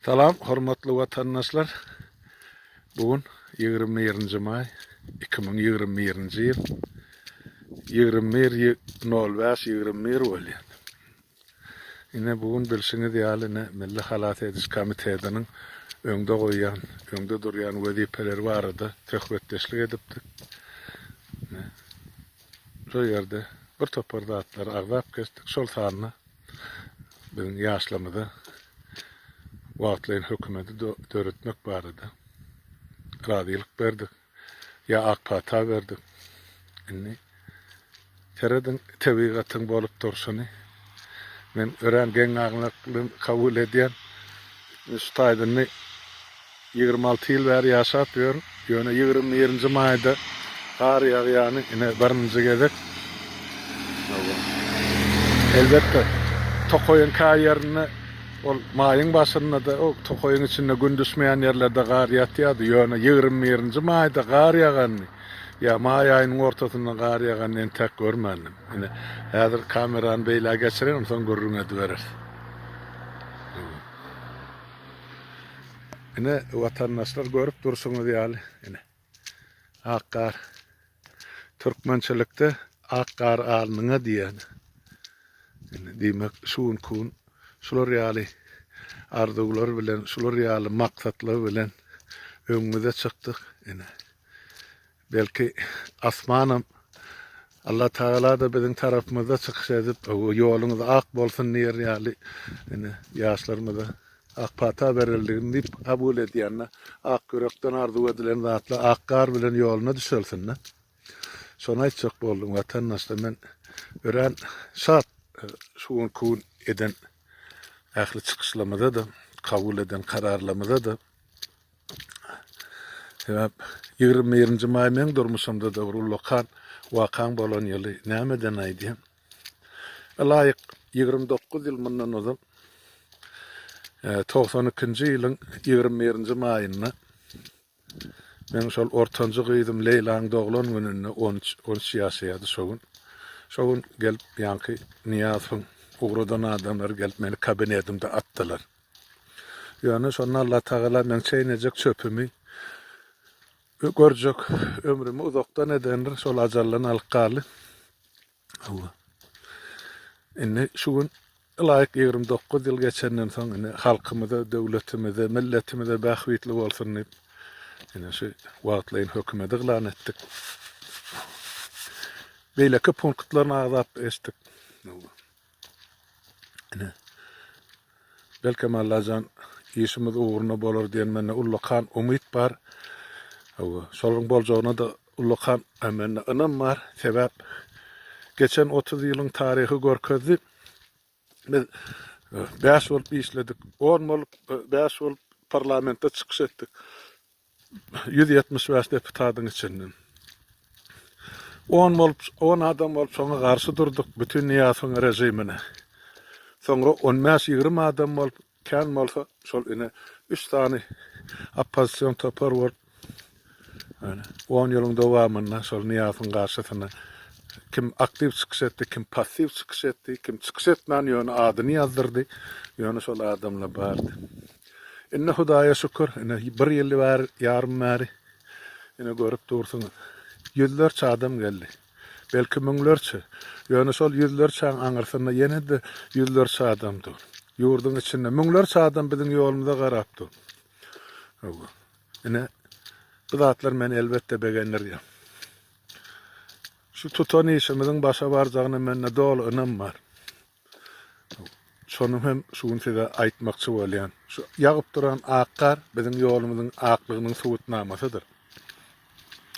Salam hormatly watandaşlar. Bu gün 21-nji maý 2021-nji ýyl 21 05 21 bolýar. Ine bu gün bilşiňiz ýaly ine Milli halas ediş komitetiniň öňde goýýan, öňde durýan wezipeleri barada söhbetdeşlik edipdik. Ine şo ýerde bir topar zatlary agzap geçdik. Şol sanda biziň ýaşlarymyza wagtlaýyn hökümeti döretmek barada razylyk berdik. Ýa ak pata berdik. Indi serediň tebigatyň bolup durşuny. Men örän geň galmak bilen kabul edýän. Şu taýda indi 26 ýyl bäri ýaşap ýörün. Ýöne 21-nji maýda gar ýagýany ine birinji gezek. Elbetde, tokaýyň kä ýerinde ol maýyň başynda-da o tokaýyň içinde gün düşmeýän ýerlerde gar ýatýardy. Ýöne 21-nji maýda gar ýaganyny ýa maý aýynyň ortasynda gar ýaganyny entäk görmändim. Ine, häzir kamerany beýlä geçireýin, onsoň gürrüň edibereris. Ine, watandaşlar görüp durşuňyz ýaly, ine, ak gar. Türkmençilikde ak gar alnyňa diýýän. Ine, diýmek, şu günki gün şular ýaly arzuwlar bilen, şular ýaly maksatlar bilen öňüňize çykdyk. Ine, Belki asmanam Allah Tagala-da biziň tarapymyzda çykyş edip, ýoluňyz ak bolsun diýer ýaly, ine, ýaşlarymyza ak pata berildigini diýip kabul edýän-de, ak ýürekden arzuw edilen zatlar ak gar bilen ýoluna düşelsin-de. Şony aýtjak boldum, watandaşlar, men örän şat şu günki gün eden ähli çykyşlarymyza-da, kabul eden kararlarymyza-da. Sebäp 21-nji maý meň durmuşymda-da bir ullakan wakaň bolan ýyly. Nämeden aýdýan? Ylaýyk 29 ýyl mundan ozal 92-nji ýylyň 21-nji maýynda meň şol ortanjy gyzym Leýlaň doglan gününde 13 13 ýaşaýardy şo gün. Şo gün gelip ýaňky Nyýazowyň ugradan adamlary gelip meni kabinetimde atdylar. Ýöne şonda Allatagala meň çeýnejek çöpümi görjek ömrümi uzakdan edendir, şol ajaldan alyp galdy. Hawa. Indi şu gün ylaýyk 29 ýyl geçenden soň indi halkymyza, döwletimize, milletimize bähbitli bolsun diýip, ine şu wagtlaýyn hökümet yglan etdik. Beýleki punktlaryny agzap geçdik. Ine. Belkem Allajan işimiz ugruna bolar diýen mende ullakan umyt bar. Hawa, şolaryň boljagyna-da ullakan mende ynam bar. Sebäp geçen 30 ýylyň taryhy görkezdi. Biz 5 bolup işledik, 10 bolup, 5 bolup parlamentde çykyş etdik. 175 deputadyň içinden. 10 bolup, 10 adam bolup şoňa garşy durduk, bütin Nyýazowyň režimine. Soňra 15-20 adam bolup, kän bolsa şol ine 3 sany oppozision topar bolup, ýani 10 ýylyň dowamynda şol Nyýazowyň garşysyna kim aktiw çykyş etdi, kim passiw çykyş etdi, kim çykyş etmän ýöne adyny ýazdyrdy, ýöne şol adamlar bardy. Indi Hudaýa şükür, ine bir ýyl bäri, ýarym bäri ine görüp dursuňyz. Ýüzlerçe adam geldi. Belki müňlerçe. Ýöne şol ýüzlerçäň aňyrsynda ýene-de ýüzlerçe adam dur. Ýurduň içinde müňlerçe adam biziň ýolumyza garap dur. Hawa. Ine bu zatlar meni elbetde begendirýär. Şu tutan işimiziň başa barjagyna mende doly ynam bar. Şony hem şu gün size aýtmakçy bolýan. Şu ýagyp duran ak gar biziň ýolumyzyň aklygynyň subutnamasydyr.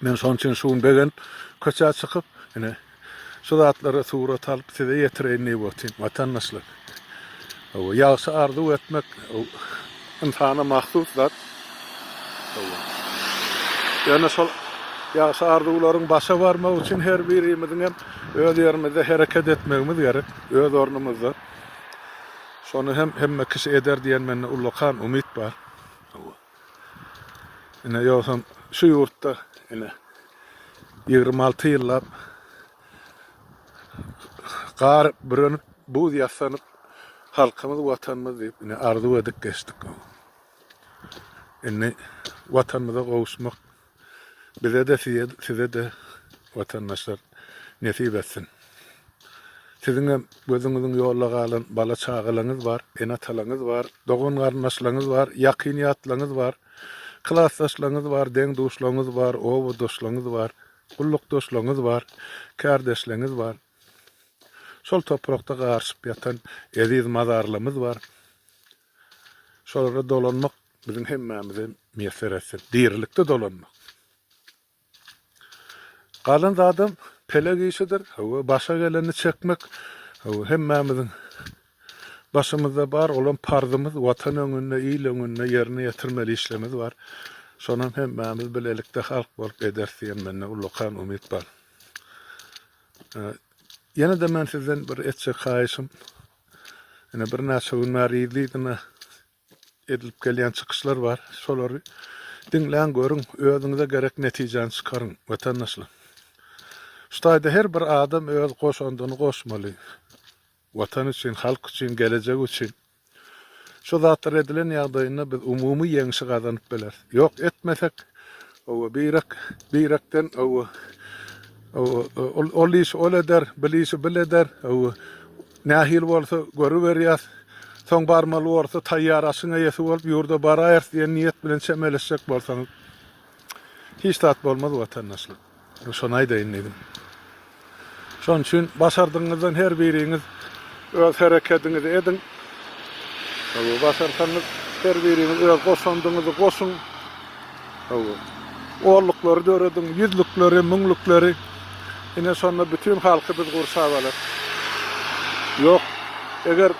Men şonuň üçin şu gün begenip köçä çykyp, ine, şu zatlary surat alyp size ýetireýin diýip otyryn, watandaşlar. Hawa, ýagşy arzuw etmek ynsana mahsus zat. Hawa. Ýöne şol ýagşy arzuwlaryň başa barmagy üçin her birimiziň hem öz ýerimizde hereket etmegimiz gerek, öz ornumyzda. Şony hem hemme kişi eder diýen mende ullakan umyt bar. Hawa. Ine, ýogsam şu ýurtda ine 26 ýyllap gar bürenip, buz ýassanyp, halkymyz, watanymyz diýip ine arzuw edip geçdik. Indi Watanymyza gowuşmak bize-de, size-de watandaşlar nesip etsin. Siziňem gözüňiziň ýolda galan bala-çagalaňyz bar, ene-atalaňyz bar, dogan-garyndaşlaryňyz bar, ýakyn-ýatlaryňyz bar, klasdaşlaryňyz bar, deň-duşlaryňyz bar, obadaşlaryňyz bar, gullukdaşlaryňyz bar, kärdeşleriňiz bar. Şol toprakda garyşyp ýatan eziz mazarlarymyz bar. Şolara dolanmak biziň hemmämize miýesser etsin. Dirilikde dolanmak. Galan zadam pelek işidir. Hawa, başa geleni çekmek. Hawa, hemmämiziň başymyzda bar, olam parzymyz, Watan öňünde, il öňünde ýerine ýetirmeli işlerimiz bar. Şonam hemmämiz bilelikde halk bolup ederis diýen mende ullakan umyt bar. Ýene-de men sizden bir etjek haýyşym, ine birnäçe gün bäri yzly-yzyna edilip gelýän çykyşlar bar. Şolary diňläň, görüň, özüňize gerek netijäni çykaryň, watandaşlar. Şu taýda her bir adam öz goşandyny goşmaly. Watan üçin, halk üçin, gelejek üçin. Şu zatlar edilen ýagdaýynda biz umumy ýeňşi gazanyp bileris. Ýok, etmesek, hawa, birek, birekden, hawa, hawa, ol, ol işi ol eder, bil işi bil eder, hawa, nähili bolsa görüberýäs, soň barmaly bolsa taýýar aşyň eýesi bolup ýurda baraýarys diýen niýet bilen çemeleşjek bolsaňyz, hiç zat bolmaz watandaşlar. Şony aýdaýyn diýdim. Şonuň üçin başardygyňyzdan her biriňiz öz herekediňizi ediň. Hawa, başarsaňyz her biriňiz öz goşandyňyzy goşuň. Hawa. Onluklary dörediň, ýüzlükleri, müňlükleri. Ine şonda bütin halky biz gurşap alarys. Ýok, eger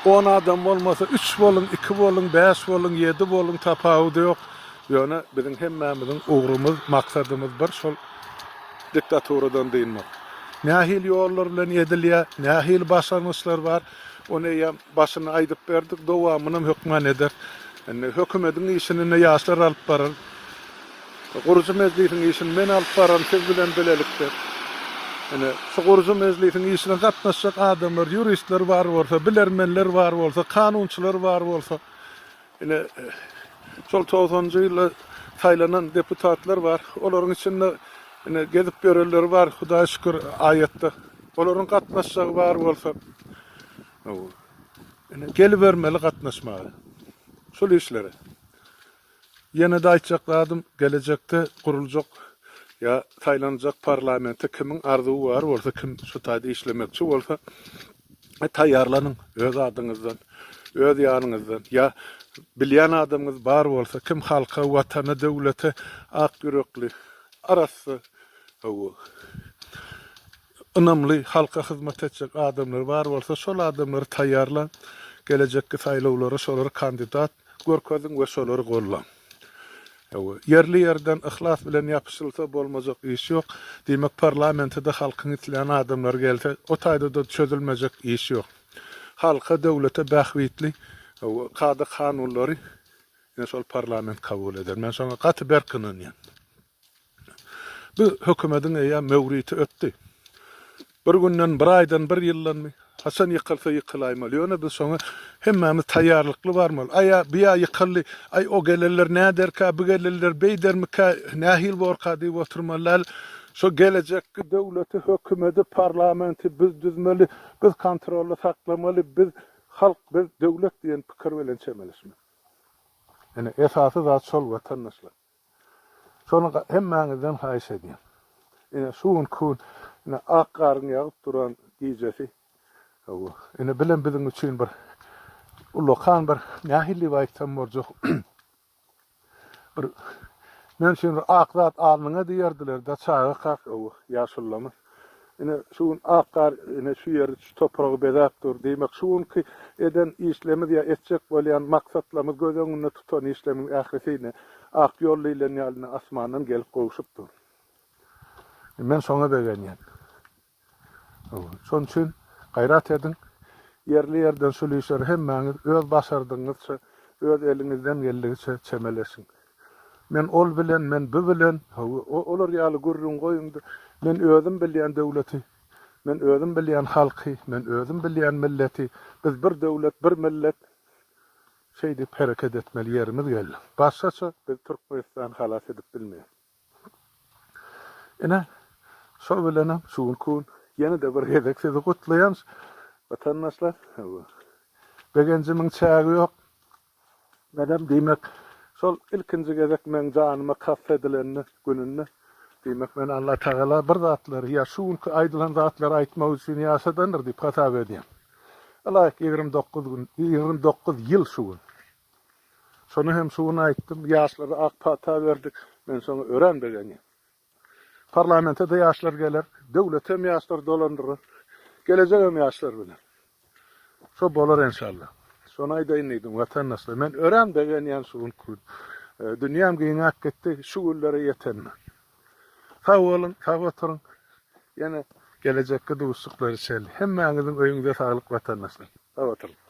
on adam bolmasa, üç boluň, iki boluň, bäş boluň, ýedi boluň, tapawudy ýok. Ýöne biziň hemmämiziň ugrumyz, maksadymyz bir şol diktaturadan dynmak. Nähili ýollar bilen edilýär, nähili başlangyçlar bar, ony eýýäm başynda aýdyp berdik, dowamynam hökman ederis. Indi hökümediň işini indi ýaşlar alyp barar. Gurujy mejlisiň işini men alyp bararyn siz bilen bilelikde. Ine, şu gurujy mejlisiň işine gatnaşjak adamlar, ýuristler bar bolsa, bilermenler bar bolsa, kanunçylar bar bolsa, Ine, şol togsanynjy ýylda saýlanan deputatlar bar. Olaryň içinde ine gezip ýörenleri bar, Hudaýa şükür, aýatda. Olaryň gatnaşjagy bar bolsa, ine, gelibermeli gatnaşmaga şol işlere. Ýene-de aýtjak zadym, gelejekde guruljak ýa saýlanjak parlamente kimiň arzuwy bar bolsa, kim şu taýda işlemekçi bolsa, taýýarlanyň öz adyňyzdan, öz ýanyňyzdan ýa bilýän adamyňyz bar bolsa, kim halka, watana, döwlete ak ýürekli, arassa, hawa, ynamly halka hyzmat etjek adamlar bar bolsa, şol adamlary taýýarlaň, gelejekki saýlawlara şolary kandidat görkeziň we şolary gollaň. Hawa, ýerli-ýerden yhlas bilen ýapyşylsa bolmajak iş ýok. Diýmek, parlamente-de halkyň islän adamlary gelse, o taýda-da çözülmejek iş ýok. Halka, döwlete bähbitli, hawa, kada-kanunlary ine şol parlament kabul eder. Men şoňa gaty berk ynanýan. Bu hökümediň eýýäm möwriti ötdi. Bir günden, bir aýdan, bir ýyldanmy, haçan ýykylsa ýykylaýmaly. Ýöne biz şoňa hemmämiz taýýarlykly barmaly. Aý-a, bu-ýa ýykyldy, aý, o gelenler näderkä, bu gelenler beýdermikä, nähili borka diýip oturmaly däl. Şo gelejekki döwleti, hökümedi, parlamenti biz düzmeli, biz kontrolda saklamaly, biz halk, biz döwlet diýen pikir bilen çemeleşmeli. Ine, esasy zat şol, watandaşlar. Şony hemmäňizden haýyş edýän. Ine, şu günki gün, ine, ak garyň ýagyp duran gijesi, hawa, ine, bilem biziň üçin bir ullakan bir, nähili diýip aýtsam boljak, bir men üçin bir ak zat alnyňa diýerdiler-de çagakak, hawa, ýaşulularymyz. Ine, şu gün ak gar, ine, şu ýeri, şu topragy bezäp dur. Diýmek, şu günki eden işlerimiz ýa etjek bolýan maksatlarymyz, göz öňünde tutan işlerimiziň ählisi, ine, ak ýol diýlen ýaly, ine, asmandan gelip gowşup dur. Men şoňa begenýän. Hawa, şonuň üçin gaýrat ediň, ýerli-ýerden şul işleri hemmäňiz öz başardygyňyzça, öz eliňizden geldigiçe çemeleşiň. Men ol bilen, men bu bilen, hawa, olar ýaly gürrüň goýuň-da, men özüm bilýän döwleti, men özüm bilýän halky, men özüm bilýän milleti, biz bir döwlet, bir millet. Şeýdip hereket etmeli ýerimiz geldi. Başgaça biz Türkmenistany halas edip bilmeýäs. Ine, şo bilenem şu günki gün ýene-de bir gezek sizi gutlaýan, watandaşlar. Begenjimiň çägi ýok. Menem diýmek, şol ilkinji gezek meň janyma kast edilende gününde, diýmek, meni Allatagala bir zatlary ýa şu günki aýdylan zatlary aýtmak üçin ýaşadandyr diýip hasap edýän. Ylaýyk 29 gün, 29 ýyl şu gün. Şony hem şu gün aýtdym, ýaşlara ak pata berdik, men şoňa örän begenýän. Parlamente-de ýaşlar geler, döwleti hem ýaşlar dolandyrar, gelejek hem ýaşlar bilen. Şo bolar enşalla. Şony aýdaýyn diýdim, watandaşlar. Men örän begenýän şu günki gün. Dünýäm giňäp gitdi şu günlere ýetenime. Sag boluň, sag oturyň. Ýene gelejekki duşuşyklara çenli. Hemmäňiziň öýüňize saglyk watandaşlar. Sag oturyň.